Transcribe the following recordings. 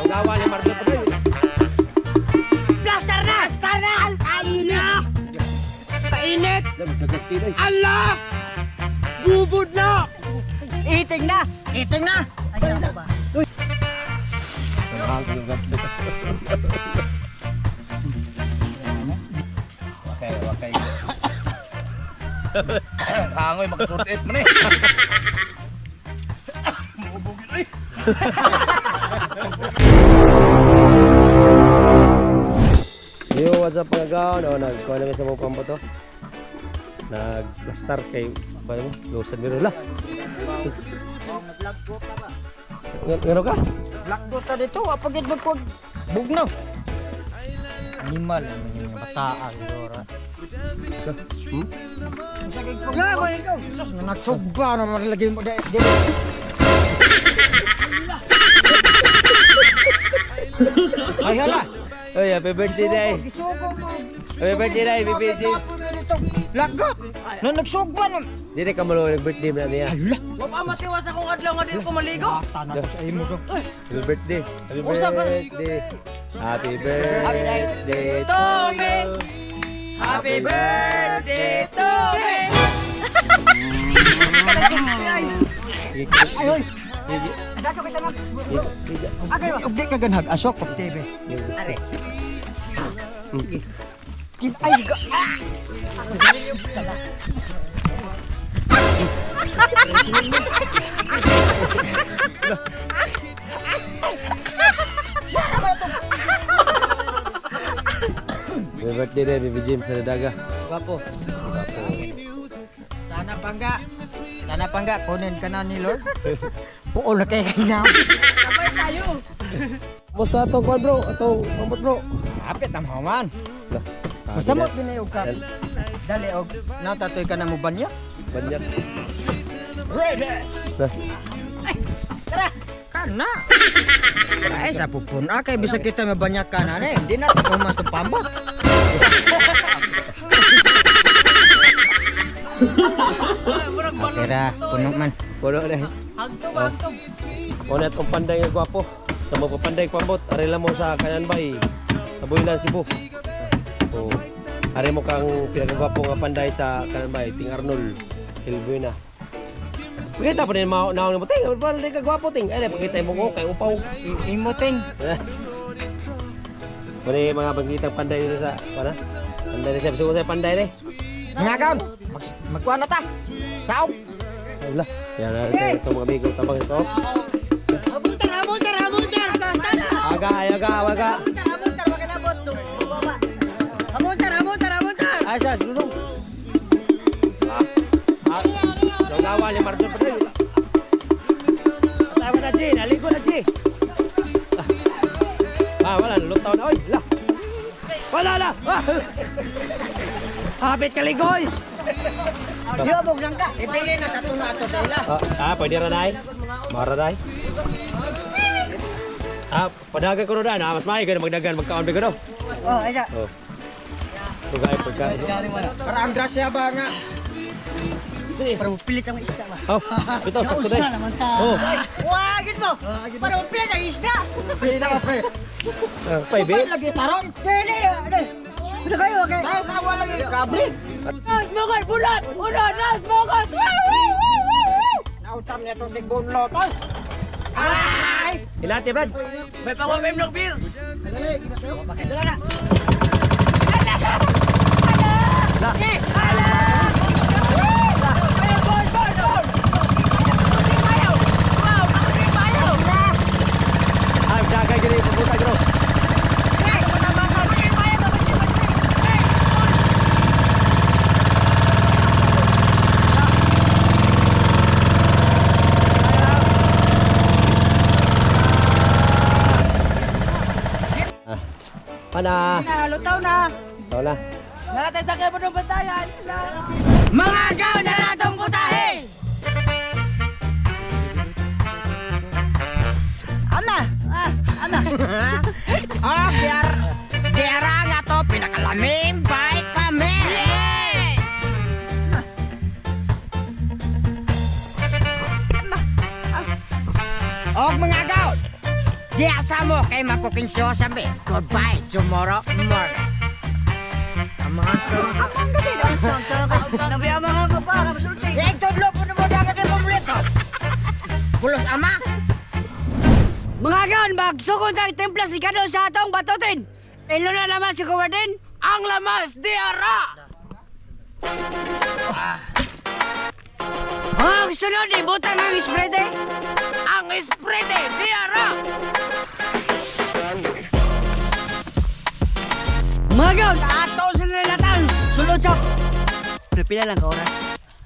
Gawa ni Marlo pa tayo. Plaster na! Plaster na! Ay na! Painit! Ala! Bubod na! Iting na! Iting na! Ay, ano ba? Okay, okay. Hangoy magkasurtit man eh. Muubogin eh. Yo, what's up mga gaon? Oh, nagkuha namin sa mga pamboto. Nag-star kay ba mo? Lusan meron la. Ngano ka? Black dot ta dito, wa pagid magkwag bugno. Animal man yung bataa siguro. Hmm? Ya, ba ikaw? Sus, nagsugba na man lagi mo dai. Ay hala. Oy, happy birthday day. Gisugo mo. Happy birthday day, Bibi James. Lagot. Na nagsugba na. Dili ka malo nag-birthday na niya. Hala. Wa pa matiwas akong adlaw nga di ko maligo. Tanan ko sa imo do. Happy birthday. Happy Usa pa. birthday. Happy birthday To me. Happy birthday to me. Ay oy. Dato kita mag. Agay ba? Ugdi ka ganhag asok pag TV. Are. Sige. Ay, ah! Happy birthday day, Bibi James sa Daga. Gwapo. Sana pangga. Sana pangga kunin ka na ni Lord. Puol na kay kanya. Sabay tayo. Musta atong kwan bro? Atong pambot bro. Apit ang haman. Lah, Masamot din og ka. Dali og natatoy ka na mo banyo. Banyak. Ready. Lah, Kana. Ay sa pupun ah kay bisag kita mabanyak kana ni. Di na ta kumas tong pambot. Okay ra, puno man. Puno na. Hagto ba hagto? Una atong panday nga gwapo. Sa mga panday pambot, ari lang mo sa kanan bay. Sa Builan, Cebu. Oh. Ari mo kang pinakagwapo nga panday sa kanan bay, Ting Arnold. Silvina. Pakita pa rin mao naon mo ting, wala ka gwapo ting. Ay, pakita mo ko kay upaw. Imo ting. Muna mga pagkitang panday dito sa para. Panday ni sa sa panday ni. Ngagam. Magkuha na ta. Saog. Wala. Yan na ito mga amigo tabang ito. Abutar, abutar, abutar. Tana. Aga, ay, aga, aga. Abutar, abutar, makalabot. Baba. Abutar, abutar, abutar. Ay, sa dulong. Ah. Ah. Gawa ni Marcel pa rin. Tama na, G. Naligo na, G. Ah, wala. Lutaw na. Oy, la. Wala, la. Ah. Hapit kaligoy. Yobog lang ka. Ipili na kato na ato sa ila. Ah, ah, pwede ra na Mara na. Ah, padagan ko na ah, mas maayo ka na magdagan magkaon ba ko no. Oh, ay Oh. Tugay pagkain. Para ang grasya ba nga? Para pilit ang isda ba? Oh, ito sakto na. naman ta. Oh, Wah, gid mo. Para pilit ang isda. Pilit na pre. ah, pwede. Suman lagi taron. Dili, dili. Ano kayo, okay? Dahil sa wala lagi kable. Nas mga bulat! Una, nas mga! Woo, woo, woo, woo, woo! Nautam niya itong tigbunlo tol. Ay! Hilati, Brad. May pangwamim ng bis! Dala na. La. Ay, bol, bol, bol! Wow, ako Ay, dagan gini papunta bro. Ah. Pana. Lutaw na! Wala. Naratay sa kaya mo ng bantayan! Mga gaw na natong putahe! Ama! Ah, ama! Oh, diar. Diara nga to pinakalaming vitamin. mo kay magkukinsyosa be. Goodbye tomorrow morning. Amahan ka. Amahan ka din. Nabi amahan ka pa. Eh, tudlo po na mo dagat yung paborito. Bulos ama. Mga gaon, magsugod ang timpla si Kado sa atong batutin. Ilo na naman si Kuwardin. Ang lamas di ara! Ang sunod, ibutang ang spread eh. Ang spread di ara! Mga gaon, ato sa nilatang. Sulod sa... Pila lang ka oras.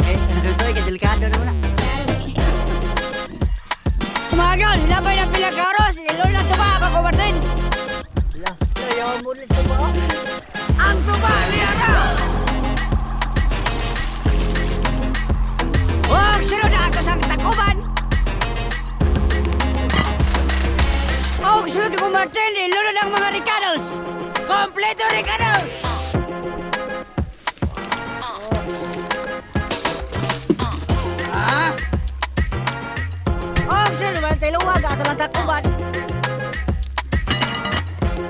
Eh, nagtutoy ka, delikado na wala. Mga gaon, hilabay na pila ka oras. Ilo na tuba, ako Kuwardin. Ang tuba di ara! Huwag sunod ato sa takuban. Og sunod ko Martin, ilunod ang mga Ricardos. Kompleto Ricardo! Ah! Og sunod Martin, luwag ato lang takuban.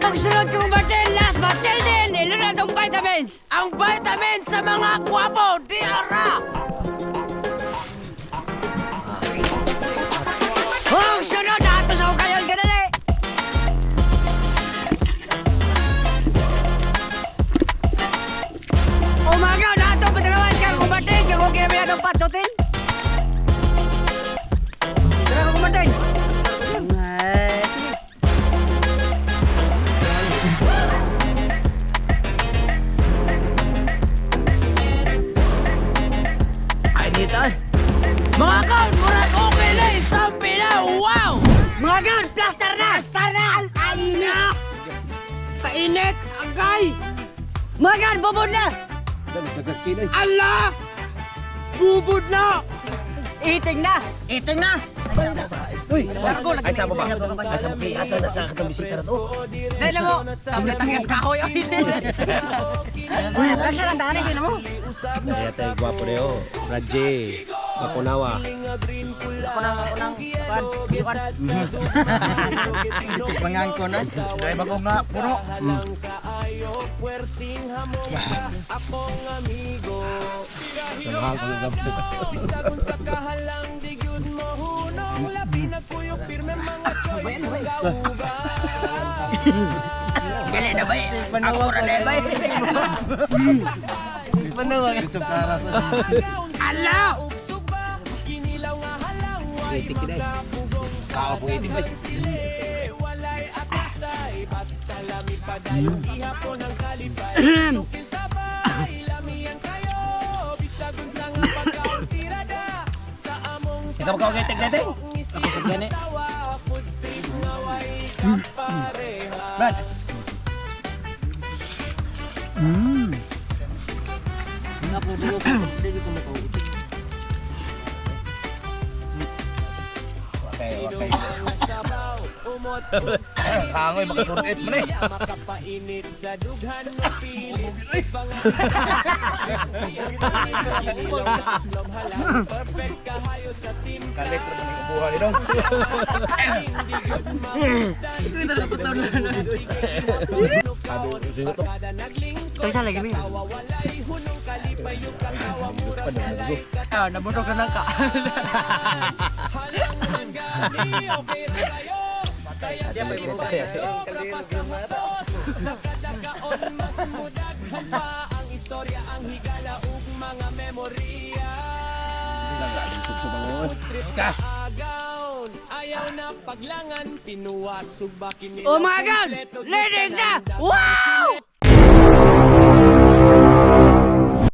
Og sunod ko Martin, last battle din, ilunod ang vitamins. Ang vitamins sa mga kwapo di ara! Og sunod ato sa ukayon ganali. Umaga na ato patanawan kang kumatin kung kinami atong patutin. Tara kumatin. Ay, sige. Ay nito eh. Mga kaon, murag okay na isang pila. Wow! Mga gaon, plaster na! Plaster na! Ay na! Painit, agay! Mga gaon, bubod na! Ala! Bubod na! Iting na! Iting na! Uy, ay sama ba? Ay sama kay ato na sa katong bisita na to. Dahil na mo, sabi tangyas kahoy. Uy, nagkaksa lang daan eh, mo. Kaya tayo gwapo na yun. Raje, Bakunawa. Mangan ko na. Dahil bago nga, puno. Gali na ba eh? Ako na na ba eh? Ala! Itik kita eh. Kawa pong itik eh. Ikaw magkawag itik natin? Brad. Okay, okay. Hangoy, makasurtit man eh. Kalit rin ang ubuhan ni Dong. Ito isa lagi mo. Ah, nabunok na lang ka. Oh my God! Linig na! Wow!